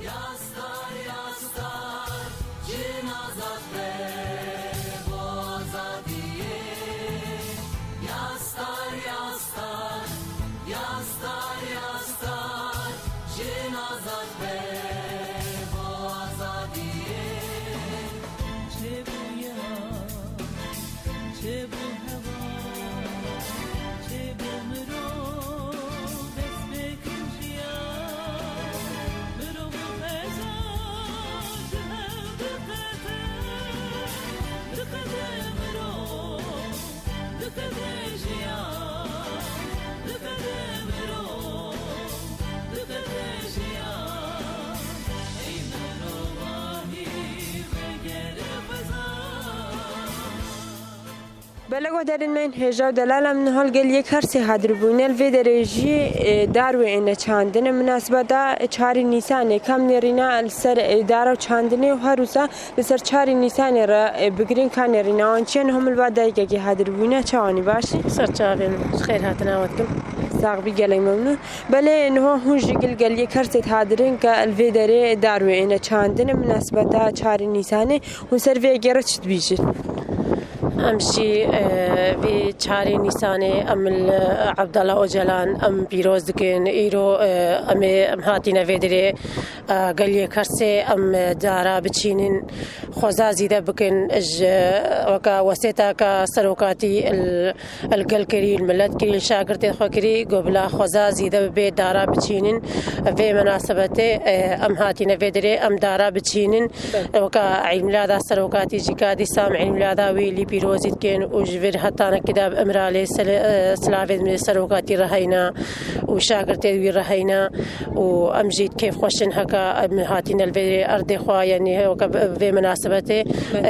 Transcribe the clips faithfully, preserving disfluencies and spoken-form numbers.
Yastar, yastar, jin azad be, bo azadiyê. Yastar, yastar, yastar, yastar, jin azad be, bo azadiyê. Çêbû ya, çêbû heval, çêbû mirov, dest pê kir jiyan. Mirov û xeza ji hev diqete, diqete mirov, diqete jiyan, diqete mirov, diqete jiyan. Ey mirovahî, vegere xwezan. Belê guhdarên me yên hêja û delal, em niha li gel yek her sê hadir bûyne. Li vê derê jî, e, dar wê êne çandine. Minasibeta çarê Nîsanê kam nêrîna li ser, e, dara û çandinê û her wisa li ser çarê Nîsanê re, e, bi girîn ka nêrîna wan çi ye? Niha min li ba dayikekî hadir bûyne. Çawanî, baş î? Ser çavên min. Xêr hatina we dikim. Sax bî, gelek memnûn. Belê niha hûn jî gil gel yek her sê hadirên ke li vê derê dar wê êne çandine. Minasibeta çarê Nîsanê hûn ser vê yekê re çi dibîjin? Em jî, e, vê çarê Nîsanê em li Abdullah Ocalan em pîroz dikin. Îro, e, em ê, em hatine vê derê, e, gel yek her sê em dara biçînin, xweza zîde bikin. Ji, weka wesêteka serokatî li, li gel kirî, li milet kirî, li şagirtên xwe kirî, got bila xweza zîde bibe, dara biçînin. Vê minasebetê, e, em hatine vê derê, em dara biçînin. Weka Eîdmîlada serokatî jî ka dîsa em Eîdmîlada wî lî pîrozî dikin û ji vir hetanekî de bi Îmralê sel-, e, silavên wî serokatî re heyna û şagirtên wî re heyna û em jî kêfxweş in heka em hatine li vê erdê xwe, yanî weka bi vê minasebetê,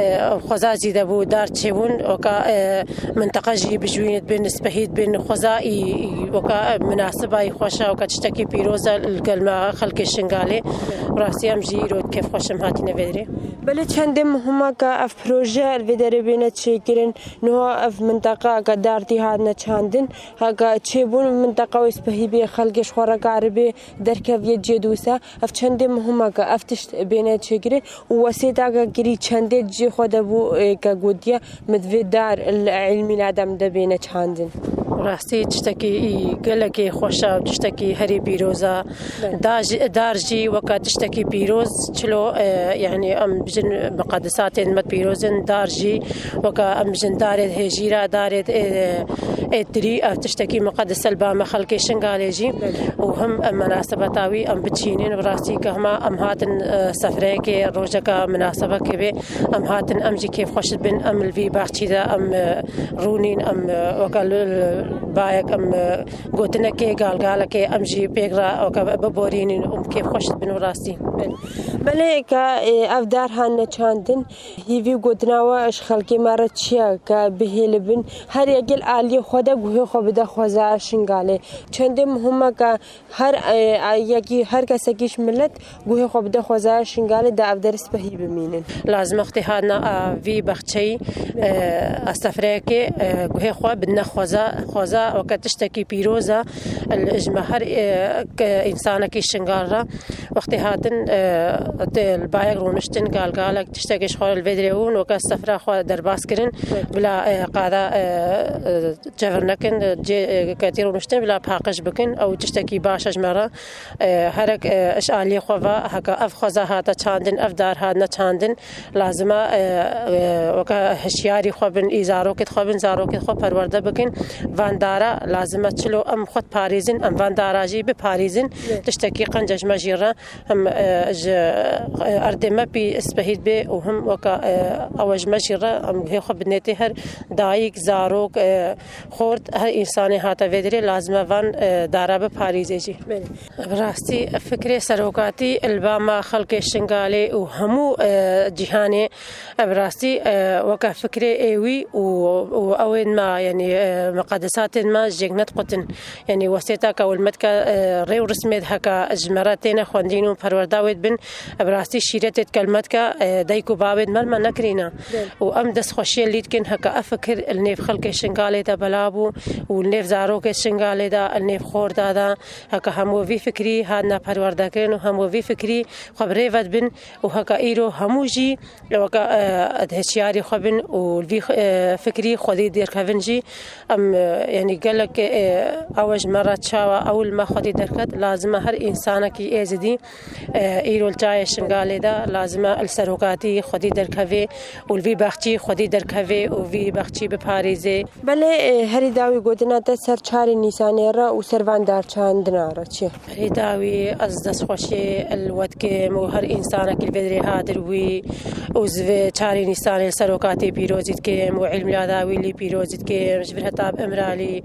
e, xweza zîde bû, dar çêbûn, weka, e, minteqa jî bijwînit bin, spehît bin, xweza î, î weka minasiba î xweş e, weka tiştekî pîroz e li gel me xelkê Şingalê. Rastî em jî îro kêfxweş im hatine vê derê. Belê çendê muhima ke ev proje li vê derê bêne çêkirin, niha ev minteqa ke dar tî hatine çandin, heke çêbûn minteqa wê spehî bê, xelkê ji xwe re karibê derkeviye cihê dîsa. Ev çendê muhima ke ev tişt bêne çêkirin û wesêta ke kirî çendê cihê xwe de bû, ê, ke gotiye, min divê dar li Eîdmîlada min de bêne çandin. Rastî tiştekî gelekî xweş e, tiştekî herî pîroz e. Belê. Dar jî, dar jî weke tiştekî pîroz, çilo, e, yanî em bijin miqedisatên me pîroz in, dar jî weke em bijin darê hêjîra, darê, e, êtirî, ev tiştekî miqedis e li ba me xelkê Şingalê jî. Belê. Û him em menasebeta wî em biçînin, bi rastî ke hema em hatin, e, sefreyekê, rojeka minasebekê bê, em hatin, em jî kêfxweş dibin, em li vî baxçî de em, e, rûnîn, em, e, weke li, li bayek em, e, gotinekê, galgalekê, em jî pêk re weke biborînin û kêfxweş dibin û rastî. Belê ke, e, ev dar hatine çandin, hîvî gotina we ji xelkê me re çi ye ke bihêlibin, her yekê li aliyê xwe de guhê xwe bide xwezaya Şingalê? Çendê muhim e ke her, e, yekî, her kesekî ji milet guhê xwe bide xwezaya Şingalê, da ev derê spehî bimînin. Lazim e wextê hatina, e, vî baxçeyî, e, a sefreyekê, e, guhê xwe bidine xweza, xweza weke tiştekî pîroz e, li, ji me her, e, ke, însanekî Şingal re. Wextê hatin, e, tê li bayek rûniştin, galgalek tiştekê ji xwe li vê derê bûn, weke sefra xwe derbas kirin, bila, e, qada, e, e, çevir nekin, cê, e, ketî rûniştin bila paqij bikin. Ew tiştekî baş e ji me re. E, herek, e, ji aliyê xwe ve, heke ev xweza hate çandin, ev dar hatine çandin, lazim e, e, e, weke hişyarî xwe bin, î zarokê xwe bin, zarokê xwe perwerde bikin. Van dara lazim e çilo em xwe diparêzin, em van dara jî biparêzin. Evet. Tiştekî qenc e ji me jî re. Him, e, ji, e, erdê me pî spehît bê û him weke, e, ew e ji me jî re, em guhê xwe bidinê tê her dayik, zarok, e, xort, her însanê hate vê derê lazim e van, e, dara biparêze jî. Belê. Bi rastî fikrê serokatî li ba me xelkê Şingalê û hemû, e, cîhanê, e, bi rastî, e, weke fikrê êwî û, û ew ên me, yanî, e, miqedisatê Ên me jêk nediqutin. Yanî wesêta ke welmetka, e, rê û rismê heke ji me re têne xwendîn û perwerda wê dibin, bi rastî şîretê dikelmetka, e, dayik û bavê di me re me nekirîne. Û em destxweşiyê lî dikin heke ev fikir li nêv xelkê Şingalê de bela bû û li nêv zarokê Şingalê de, li nêv xorda de, heke hemû vî fikrî hatina perwerdekirin û hemû vî fikrî xwe bi rê ve dibin û heke îro hemû jî weke, e, di hişyarî xwe bin û li vî, e, fikrî xwedî derkevin jî. Em, e, yanî gelek, e, ew ji me re çawa ew li me xwedî derket, lazim e her însanekî êzidî, e, îro li çayê Şingalê de lazim e li serokatî xwedî derkevê û li vî baxçî xwedî derkevê û vî baxçî biparêzê. Belê, e, herî dawî gotina te ser çarê Nîsanê re û ser van darçandina re çi? Herî dawî ez destxweşê li we dikim û her însanekî li vê derê hadir bûyî û ji vê çarê Nîsanê li serokatî pîrozî dikim û îlmîla dawî lî pîrozî dikim, ji vir heta bi Îmralî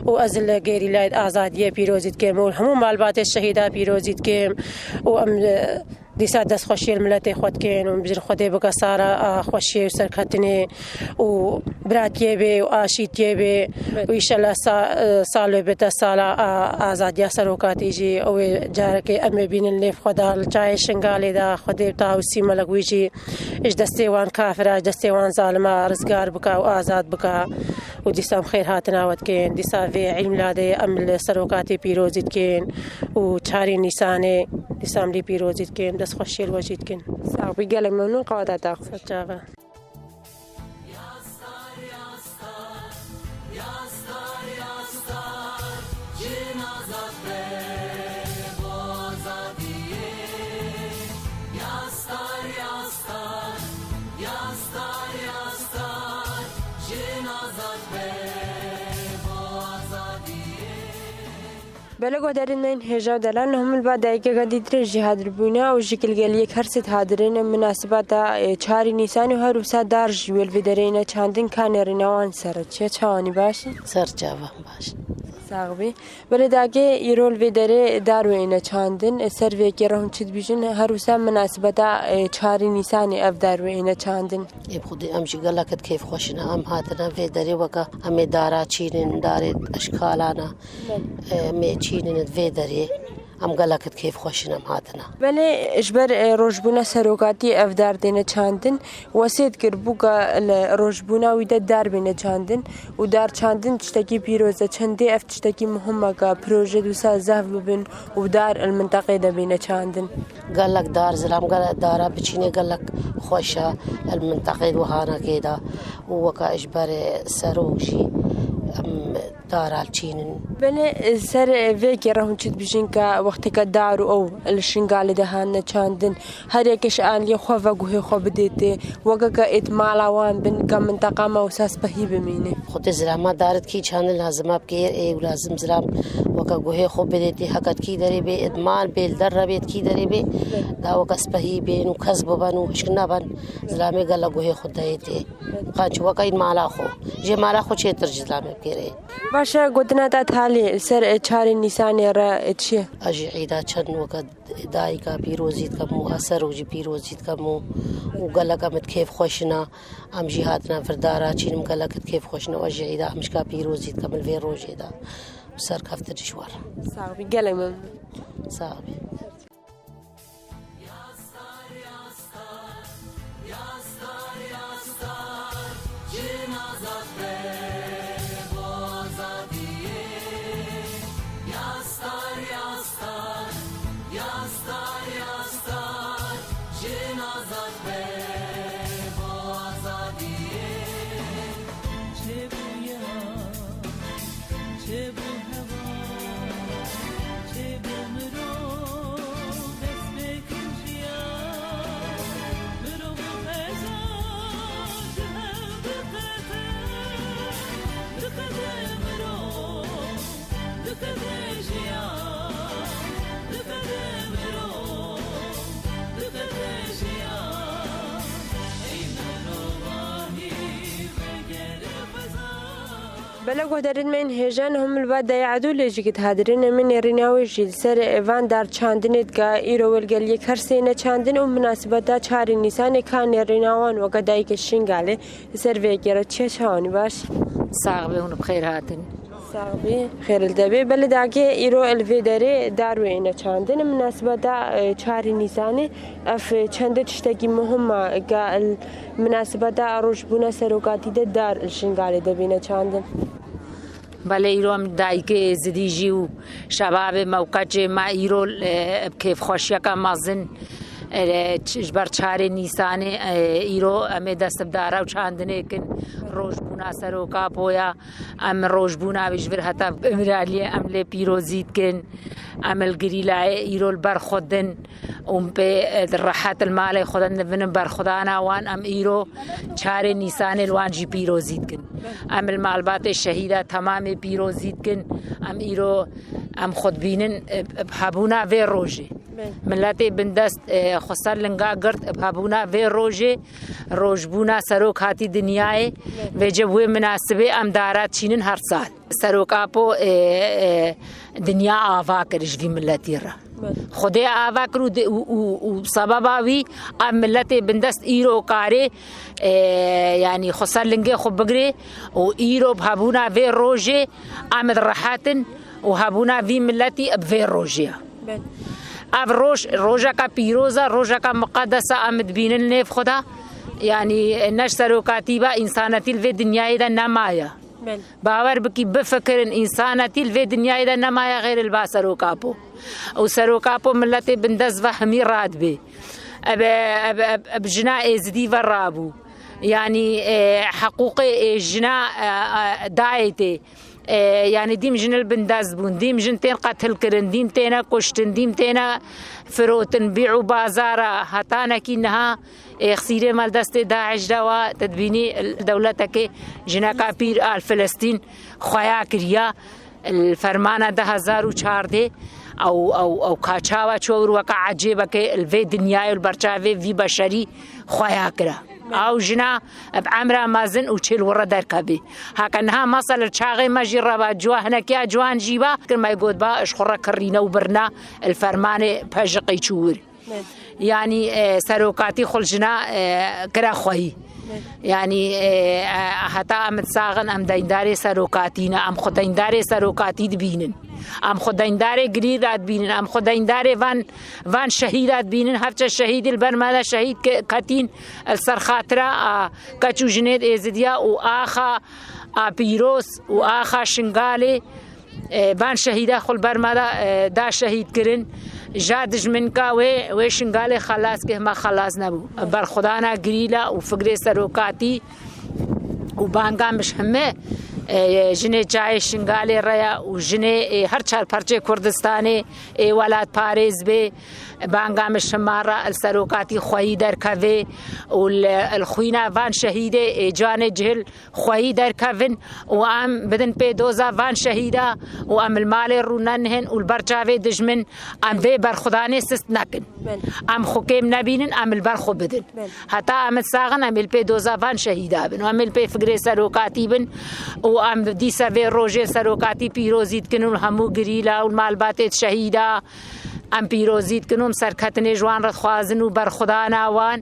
û ez li gerîlayê azadiyê pîrozî dikim û hemû malbatê şehîda pîrozî dikim û em, e, Dîsa destxweşiyê li miletê xwe dikin û bijin Xwedê bike sala, a, xweşiyê û serketinê û biratiyê bê û aşîtiyê bê û înşellah sa-, e, salê bête sala, a, azadiya serokatî jî. Ew ê carekê em ê bînin lê xwe da li çayê Şingalê de Xwedê bi taha û sî melek wî jî ji destê wan kafira, ji destê wan zalima rizgar bike û azad bike. Û dîsa em xêr hatina we dikin. Dîsa vê Îlmîladê em li serokatî pîrozî dikin û çarê Nîsanê dîsa em lê pîrozî dikin. Destxweşiyê li we jî dikin. Sax bî, gelek memnûn qeweta te xweş. Serçava. Belê guhdarên me yên hêja û delal, niha em li ba dayikeke dî dirêj jî hadir bûyne û ji kilgeliyek her sê dihadirêne minasibata, e, çarê Nîsanê û her wisa dar jî wê li vê derê îne çandin, ka nêrîna wan ser re çi ye? Çawanî baş in? Ser çavan baş. Sax bî. Belê dagê îro li vê derê dar wê îne çandin, e, ser vê yekê re hûn çi dibîjin? Her wisa minasibeta, e, çarê Nîsanê ev dar wê îne çandin. Ê bi xwedê em jî gelek di kêfxweşîna em hatine vê derê weke em ê dara çînin, darê eşkalana. Em ê çînin di vê derê. Em gelek di kêfxweşîn em hatine. Belê ji ber, e, rojbûna serokatî ev dar têne çandin. Wesêt kir bûka li rojbûna wî de dar bêne çandin û dar çandin tiştekî pîroz e. Çendê ev tiştekî muhim e ka proje dîsa zehf bibin û dar li minteqê de bêne çandin. Gelek dar zilam, gelek dara biçînê gelek xweş e li minteqê wihanekê de û weke ji ber serok jî em dara çînin. Belê, ser vê yekê re hûn çi dibêjin ka wexteke dar û ew li Şingalê de hatine çandin, her yekê ji aliyê xwe ve guhê xwe bidê tê, weke ka êt mala wan bin, ka minteqa me wisa spehî bimîne? Xwedê zilama dar di kî çandin lazim e bikê ê û lazim zilam weke guhê xwe bidê tê, heke di kî derê bê, êt mal bê, li der re bê, di kî derê bê, da weke spehî bên û kes biben û hişk neben, zilamê gele guhê xwe dayê tê. Qanç weke êt mala xwe. Jê mala xwe çêtir ji zilamê bikêrê. Baş e, gotina te talî li ser, e, çarê Nîsanê re, e, çi ye? Ez jî îda çend weke dayika pîrozî dikim û ez serok jî pîrozî dikim û, û gelek em di kêf xweşina. Em jî hatine vir dara çînim gelek di kêf xweşina. Ez jî îda em jî ka pîrozî dikim li vê rojê de. Serkeftin ji we re. Sax bî, gelek memnûn. Sax bî. Çêbû hewa, çêbû mirov, destpêkin jiyan. Mirov û xeza ji hev diqete, diqete mirov, diqete jiyan, diqete mirov, diqete jiyan. Ey mirovahî, vegere xwezan. Belê guhdarên me yên hêja, niha em li ba dayê Edûlê jî dihadirîn, em ê nêrîna wê jî li ser van dar çandinê dike, îro welgeliyek her sê ne çandin û minasibeta çarê Nîsanê ka nêrîna wan weke dayikê Şingalê li ser vê yekê re çi ye? Çawanî baş? Sax be, hûn bi xêr hatin. Xêr li te be. Belê dagê îro li vê derê dar wê êne çandin. Minasebeta, e, çarê Nîsanê ev çende tiştekî muhim e. Ga li minasebeta rojbûna serokatî de dar li Şingalê de bîne çandin. Belê îro em dayikê êzidî jî û şebabê mewqecê me îro, e, bi kêfxweşiyeke mezin, e, ç-, ji ber çarê Nîsanê, e, îro em ê dest bi dara û çandinê kin. Rojbûna Seroka Apo ya. Em rojbûna wî ji vir heta Îmraliyê em lê pîrozî dikin. Em li Girîlayê îro li ber xwe din û em pê, e, rehet li malê xwe din divinin berxwedana wan. Em îro çarê Nîsanê li wan jî pîrozî dikin. Em li malbatê şehîda temamê pîrozî dikin. Em îro em xwe dibînin, e, bi hebûna vê rojê. Belê. Miletê bindest, e, xwe ser linga girt bi hebûna vê rojê, rojbûna serok hatî dinyayê. Belê. Vêce bi wê minasibê em dara çînin her sal. Serok Apo, e, e, dinya ava kir ji vî miletî re. Belê. Xwedê ava kir û di-, û, û, û sebeba wî ev miletê bindest îro karê, e, yanî xwe ser lingê xwe bigirê û îro bi hebûna vê rojê em direhetin û hebûna vî miletî bi vê rojê ye. Belê. Ev roj, rojeke pîroz e, rojeke miqedes e, em dibînin nêv xwe de. Yanî ne ji serokatî be, însanetî li vê dinyayê de nemaye. Belê. Bawer bikî, bifikirin, însanetî li vê dinyayê de nemaye xêr li ba Serok Apo. Û Serok Apo miletê bindest ve hemî radibê. Ebe, ebe, ebe, ebe jina êzidî ve rabû. Yanî, e, heqûqê, e, jina, e, e, dayê tê. E, yanî dîm jin li bindest bûn, dîm jin tên qetil kirin, dîm têne kuştin, dîm têne firotin, bî û bazara, hetanekî niha, e, xsîrê me li destê DAIŞ de wa, te dibînî dewletekê jineka pîr a li Filistîn xweya kiriya, li fermana du hezar û çardeh ew, ew, ew ka çawa çû wir weke ecêbekê li vê dinyayê û li berçavê vî beşerî xweya kira. Ew jina bi emra mezin û çêl wirre derkevê. Heke niha mesela çaxê me jî reva ciwa hinekiya ciwan jî ba, kir me got ba ji xwe re kirîne û birna li fermanê pejiqê çû wir. Yanî, e, serokatî xwe li jina, e, kira xweyî. Yanî, e, e, heta em disaxin em deyndarê serokatî ne, em xwe deyndarê serokatî dibînin. Em xwe deyndarê girî re dibînin, em xwe deyndarê van, van şehîda dibînin. Hevçe şehîdî li ber me de şehîd ke-, ketîn li ser xatira a keç û jinê êzidiya û axa a pîroz û axa Şingalê, e, van şehîda xwe li ber me de, e, da şehîd kirin. Ja dijminka wê, wê Şingalê xelas ke hema xelas nebû. Berxwedana girîla û fikrê serokatî û banga min ji heme, e, jinê çayê Şingalê re ye û jinê, e, her çar perçê Kurdistanê, ê welatparêz bê. Banga min ji hema re li serokatî xweyî derkevê û li, li xwîna van şehîdê, ê, canê cihil xweyî derkevin û em bidin pê doza van şehîda û em li malê rûnenihên û li ber çavê dijmin em vê berxwedanê sist nekin. Belê. Em xwe kêm nebînin, em li ber xwe bidin. Belê. Heta em disaxin em ê li pê doza van şehîda bin û em ê li pê fikrê serokatî bin û em dîsa vê rojê serokatî pîrozî dikin û li hemû girîla û li malbatê şehîda em pîrozî dikin û em serketinê ji wan re dixwazin û berxwedana wan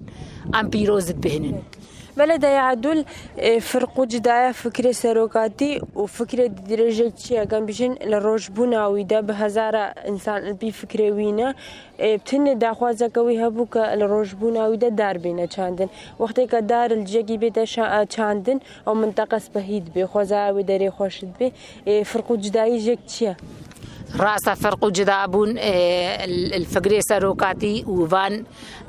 em pîroz dibênin. Belê Dayê Edûl, e, firq û cidaya fikrê serokatî û fikrê di dirêjek çi ye? Em bijin li rojbûna wî de bi hezara însan li bî fikrê wî ne. E, tenê daxwazeke wî hebû ke li rojbûna wî de dar bêne çandin. Wextê ke dar li cihekî bête şa-, çandin, ew minteqe spehî dibe, xwezaya wê derê xweş dibe. E, firq û cidayî jek çi ye? Rast e, firq û cida bûn, e, li, li fikrê serokatî û van,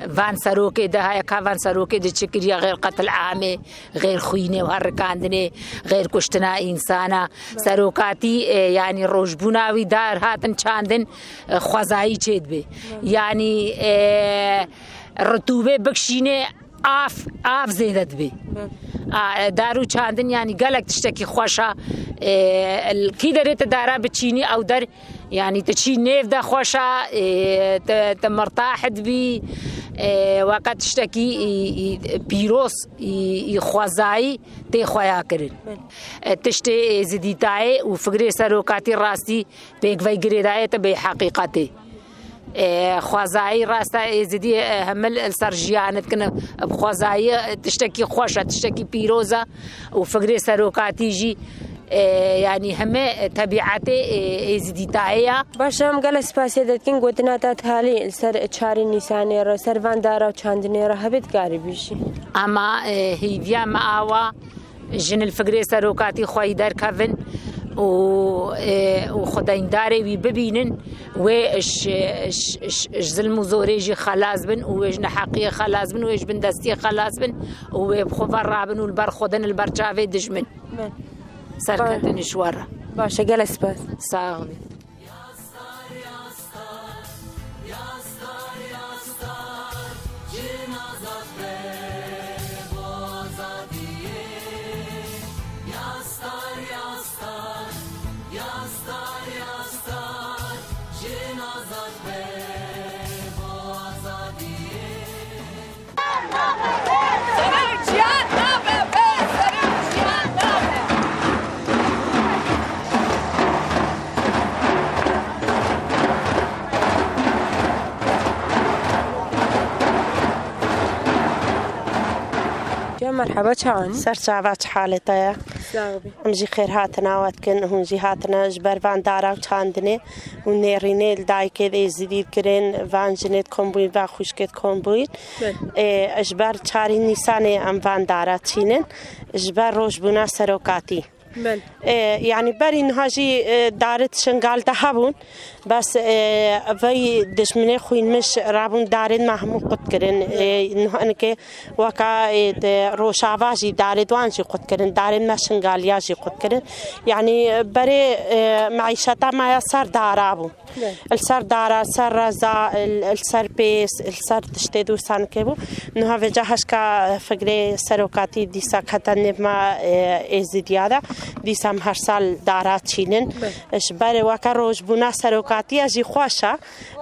van serokê de heye, ka van serokê de çi kiriye, xêr qetil amê, xêr xwînê û herikandinê, xêr kuştina însana. Serokatî, e, yanî rojbûna wî dar hatin çandin, e, xwezayî çêdibe. Yanî, e, ritûbê bikşînê, av, av zêde dibe. A, e, dar û çandin yanî gelek tiştekî xweş e. E, li kî derê tu dara biçînî ew der, yanî tu çî nêv de xweş e, e, tu, tu mirtah dibî, e, weke tiştekî î, î, pîroz, î, î xwezayî tê xweya kirin. E, tiştê êzidîtayê û fikrê serokatî rastî pêk vey girêdayê te bê heqîqetê. E, xwezayî rasta êzidî, e, hemil li ser jiyan dikin. Bi xwezayî, e, tiştekî xweş e, tiştekî pîroz e û fikrê serokatî jî E, yanî heme, e, tebîetê, e, êzidîtayê ya. Baş e, em gelek spasiyê te dikin, gotina te talî li ser çarê Nîsanê re, ser van dara û çandinê re hebe dikarî bîjî. Ama, e, hêviya me awa, jin li fikrê serokatî xwe yî derkevin û, e, û xwedeyîndarê wî bibînin, wê ji, ji, ji, ji zilm û zorê jî xelas bin û wê ji neheqiyê xelas bin, wê ji bindestiyê xelas bin û wê bi xwe ve rabin û li ber xwe din, li ber çavê dijmin. Be. Serketin ji we re. Baş e, gelek spas. Sax bî. Ya merheba, çawan? Ser çava, çi halê te ye? Sax bî. Em jî xêr hatina we dikin, hûn jî hatine ji ber van dara û çandinê û nêrînê li dayikê êzidî kirin, van jinê dikom bûyîn, van xwişkê dikom bûyîn. Be. Ê, ji ber çarî Nîsanê em van dara çînin, ji ber rojbûna serokatî. Be. Ê, yanî berî niha jî, ê, darit Şingal de hebûn, bes, ê, vey dijminê xwînmiş rabûn darên me hemû qut kirin. Be. Ê, niha nikê weka, ê, di Rojava jî darê di wan jî qut kirin, darên me Şingaliya jî qut kirin. Yanî berê, ê, meîşeta me ya ser dara bû. Be. Li ser dara, li ser reza, li, li ser pês, li ser tiştê dû sanike bû. Niha vêca hişka fikrê serokatî dîsa kete nêv me, e, êzidiya de. Dîsa em her sal dara çînin. Be. Ji ber weke rojbûna serokatiya jî xweş e.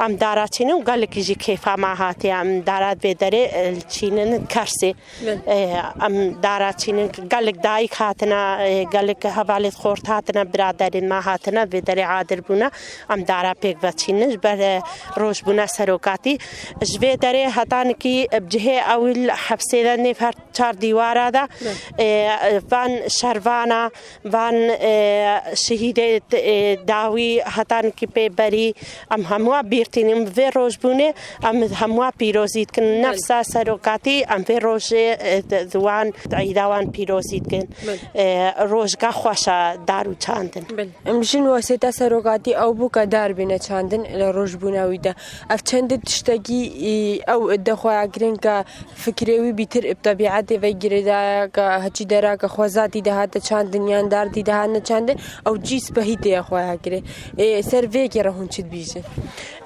Em dara çînin û gelekî jî kêfa me hatiye. Em dara vê derê, e, çînin Kersê. Bin. E, em dara çînin, gelek dayik hatine, e, gelek hevalêt xort hatine, biraderên me hatine, vê derê adir bûne. Em dara pêk veçînin, ji ber, e, rojbûna serokatî. Ji vê derê heta nikî bi cihê ewil hepsê de nêv her çar dîwara de, Bin. e, van şervana, van, e, şehîdê, e, dawî heta nikî pê berî, em hemûa bîr tînin. Vê rojbûnê em hemûa pîrozî dikin. Belê. Nefsa serokatî em vê rojê, e, di, di wan, di eyda wan pîrozî dikin. Belê. E, rojga xweş e dar û çandin. Belê. Em jin wesêta serokatî ew bû ke dar bîne çandin li rojbûna wî de. Ev çendê tiştekî, e, ew de xweya kirin ke Fikrê wî bîtir bi tebîetê ve girêdayeke heçî dera ke xwezatî de hate çandin yan dardî de hate çandin, ew cî spehî tê xweya kirê. Ê, ser vê yekê re hûn çi dibîjin?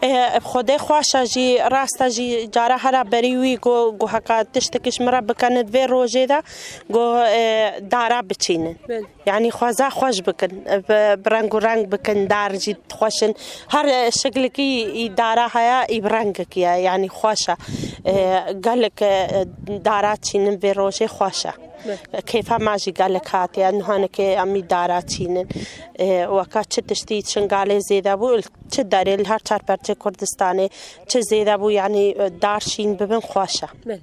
Ê, bi Xwedê xweş e jî, rast e jî, cara hera berî wî got, got heka tiştekî ji min re bikenin vê rojê de, got, ê, dara biçînin. Belê. Yanî xweza xweş bikin, bi, bi reng û reng bikin, dar jî xweş in. Her, e, şiklikî î dara heye, î bi rengekî ye, yanî xweş e. E, gelek, e, dara çînin vê rojê xweş e. Be. Kêfa me jî gelek hatiye, niha nikê em î dara çînin. E, weka çi tiştî Şingalê zêde bû, çi derê li her çar perçê Kurdistanê çi zêde bû, yanî, e, dar şîn bibin xweş e. Belê.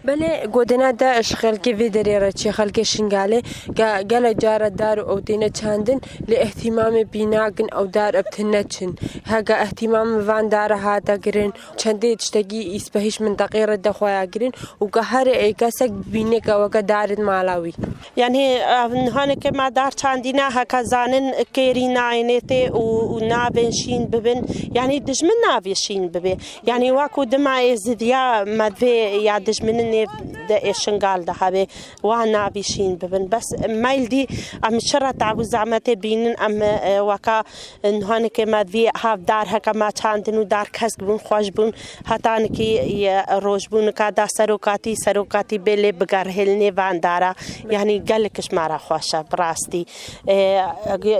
Belê, gotina te ji xelkê vê derê re çi, xelkê Şingalê, ge-, gelek cara dar û ew têne çandin, lê îhtîmamê pî nakin ew dar bi tune çin. Heke îhtîmam van dara hate kirin, çendê tiştekî îspehî ji minteqê re de xweya kirin û ke here ê kesek bîne ke weke darên mala wî. Yanî, ev niha nike me dar çandîne, heke zanin kêrî nayênê tê û, û navên şîn bibin. Yanî dijmin navê şîn bibê. Yanî wek ku dima êzidiya me divê ya dijminin nêv de ê Şingal de hebê, wa navî şîn bibin. Bes meyl dî em çi re tab û zehmetê bînin, em, e, weka niha nike me divê hav dar heke me çandin û dar kesk bûn, xweş bûn. Heta nikî ye rojbûnika da serokatî, serokatî bê lê bigerhêlinê van dara. Yanî gelek ji me re xweş e, bi rastî. E,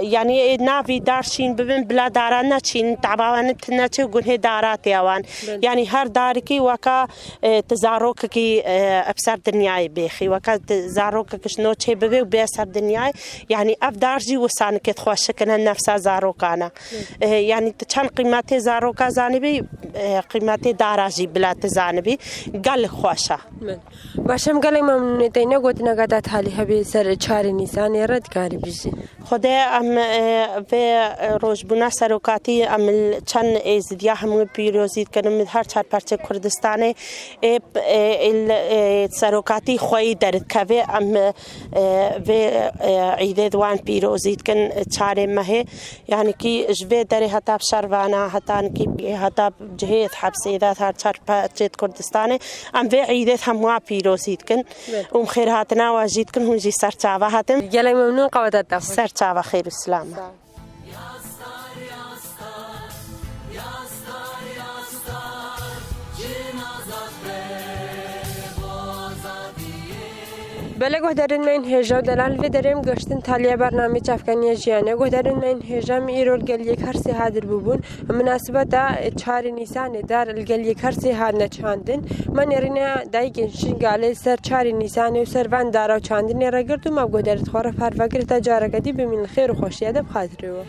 yanî, e, navî dar şîn bibin, bila dara neçîn, taba wan tune çê û gunhê dara tê wan. Belê. Yanî her darikî weka, e, tizarokekî, e, bi ser dinyayê bêxî. Weke di zarokek ji nû çê bibe û bê ser dinyayê. Yanî ev dar jî wisa nikê xweşikine nefsa zarokana. E, yanî tu çend qîmetê zaroka zanibî, e, qîmetê dara jî bila tu zanibî. Gelek xweş e. Baş em gelek memnûnê te ne gotineka te talî hebî ser çarê Nîsanê re dikarî bijî. Xwedê em, e, vê, e, rojbûna serokatî em li çend êzidiya hemû pîrozî dikin, em her çar parçê Kurdistanê, e, p-, e, il-, e, serokatî xweyî derdikeve, em, e, vê, e, îdê di wan pîrozî dikin, e, çarê mehê. Yanî kî ji vê derê heta bi şervana, heta nikî, heta cihê hepsê de her çar parçê Kurdistanê, em vê îdê hemû pîrozî dikin. Û em xêrhatina we jî dikin, hûn jî serçava hatin. Gelek memnûn qeweta te xweş. Serçava xêr û silam. Belê guhdarên me yên hêja û delal vê derê em giştin taliya bernamê çavkaniya jiyanê. Guhdarên me yên hêja em îro li gel yek her sê hadir bûbûn. Minasibeta çarê Nîsanê dar li gel yek her sê hatine çandin. Me nêrîna dayikên Şingalê ser çarê Nîsanê û ser van dara û çandinê re girt û me guhdarê xwe re parve kir heta careke dî bimîn li xêr û xweşiya de bi xatirê we.